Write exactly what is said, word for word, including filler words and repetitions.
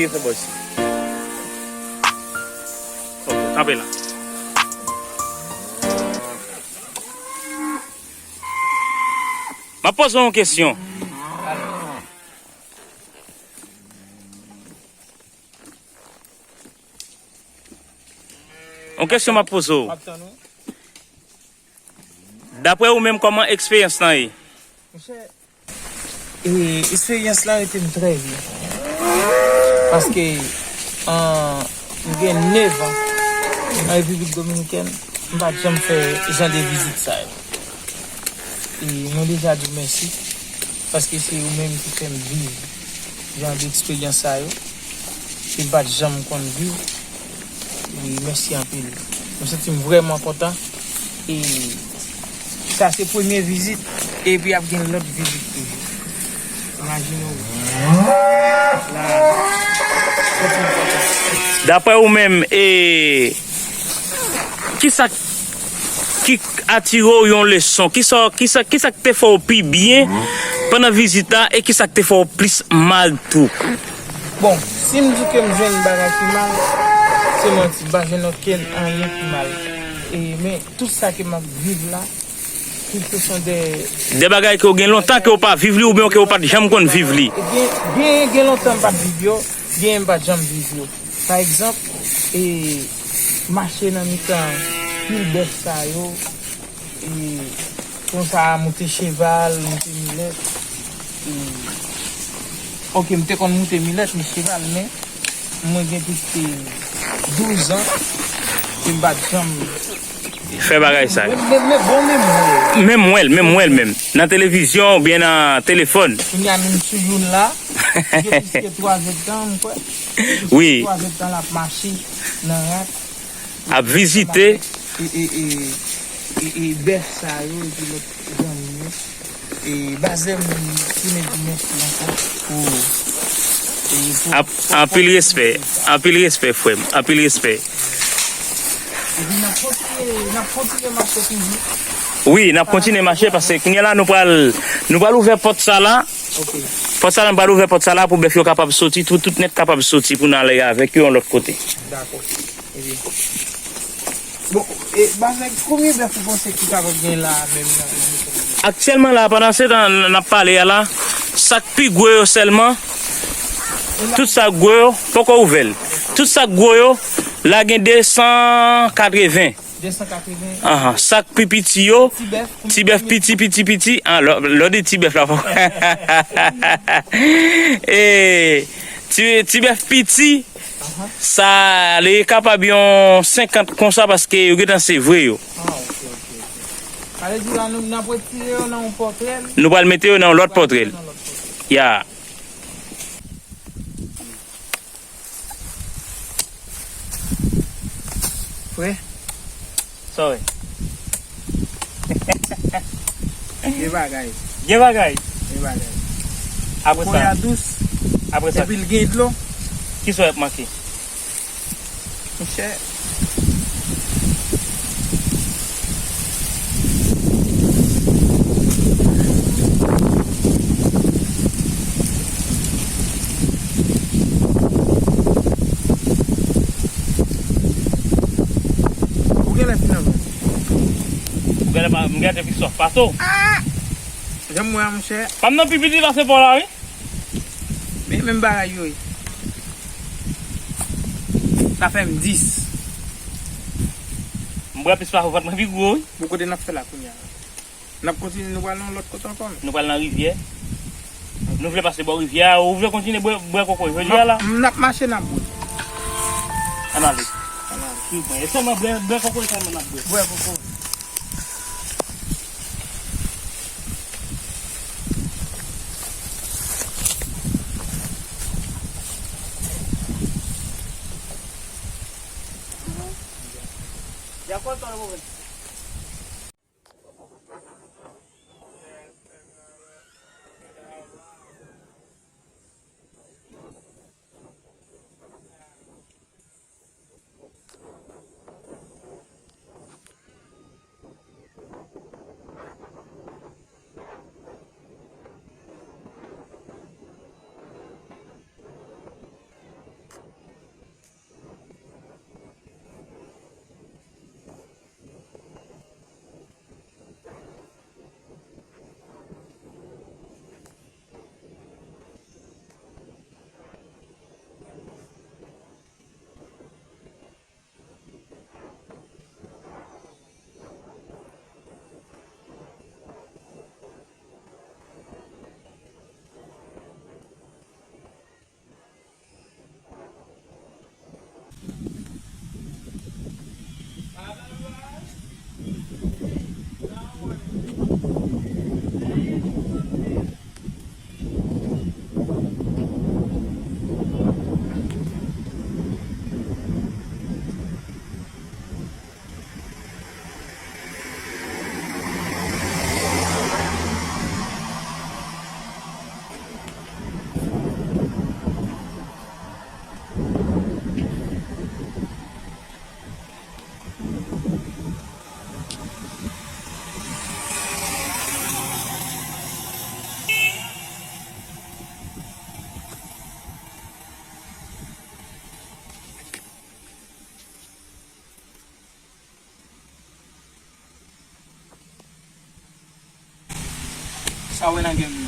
Fè bò isi. Ok, kanpe la. M ap poze w yon kesyon. Yon kesyon m ap poze w. Daprè ou menm, kòman eksperyans lan ye? Monchè, e, eksperyans lan rete m trè byen. Paske, an, m gen nèf an an Repiblik Dominikèn, m pa t janm fè jan de vizit sa yo. E mwen deja di w mèsi, paske se ou menm ki fè m viv jan de eksperyans sa yo, ke m pa t janm konn viv. E mèsi anpil. Mwen santi m vrèman kontan. E sa se premye vizit, epi ap gen lòt vizit toujou. Imajine w. La, santi m kontan. Daprè ou menm, e, kisa ki atire w yon leson? Kisa, kisa, kisa k te fè w pi byen pandan vizit la e kisa k te fè w plis mal tou? Bon, si m di ke m jwenn bagay ki mal, se manti. M pa jwenn okenn anyen ki mal. E, men, tout sa ke m ap viv la, tout se son de... De bagay ke w gen lontan ke w pa viv li oubyen ke w pa t janm konn viv li. Gen, gen, gen lontan m pa t viv yo, gen m pa t janm viv yo. Pa egzanp, e, mache nan mitan pil bèf sa yo, e, konsa, moute cheval, moute milèt. E, ok, m te konn moute milèt, men cheval, men mwen gen plis ke douz an ke m pa t janm fè bagay sa yo. Men, men, men bon memwa. Menm wè l, menm wè l menm. Nan televizyon oubyen nan telefòn. Kounye a menm sou youn la, gen plis ke twa zèdtan, m kwè. Wi. Twa zèdtan l ap mache nan rak. Ap vizite. E, e, e, e, e bèf sa yo, epi lòt zanmi yo. E, Bazèm, tounen di mèsi ankò pou, e, pou... Anp-, anpil respè, anpil respè, frè m, anpil respè. Epi n ap kontinye, n ap kontinye mache toujou. Wi, n ap kontinye mache, paske kounye a la, nou pral, nou pral ouvè pòt sa la. Ok. Pòt sa la, nou pral ouvè pòt sa la pou bèf yo kapab soti, pou tout nèt kapab soti, pou n ale avèk yo yon lòt kote. Dakò. Ebyen. Bon, e, Bazèm, konbyen bèf ou panse ki kapab gen la a menm nan, nan mitan? Aktyèlman la, pandan se tan n ap pale a la, sa k pi gwo yo sèlman, tout sa k gwo yo, poko ouvè l. Tout sa k gwo yo, la gen de san katreven. De san katreven. Ahan, sa k pi piti yo, ti bèf, ti bèf piti, piti, piti. Ah, lè, lè w di ti bèf la, e, ti, ti bèf piti, sa, li kapab yon senkant konsa, paske yo gentan sevre yo. Ah, ok, ok. Sa vle di la, nou, n ap retire yo nan yon pòtrèl. Nou pral mete yo nan yon lòt pòtrèl. Ya. Frè. Sa w wè? Gen bagay. Gen bagay. Gen bagay. Apre sa. Kokoya dous. Apre sa. Epi l gen dlo. Kisa w ap manke? Monchè. Ou genlè fin anvan. Ou genlè pa, m genlè te pi sòf pase w. Ah! Jan m wè a, monchè. Pa m nan pi piti pase pa w la, wi. Men menm bagay yo ye. Sa fè m dis. M bwè plis pase w, vant mwen pi gwo, wi. Bon, kote n ap fè la kounye a? N ap kontinye, nou pral nan lòt kote ankò, men. Nou pral nan rivyè. Nou vle pase bò rivyè a, ou vle kontinye bwè, bwè kokoye jodi a la? N ap, n ap mache, n ap bwè. Ann ale. Ann ale. Swiv mwen. E sèlman bwè, bwè kokoye sèlman n ap bwè. Bwè kokoye. ka wè nan gen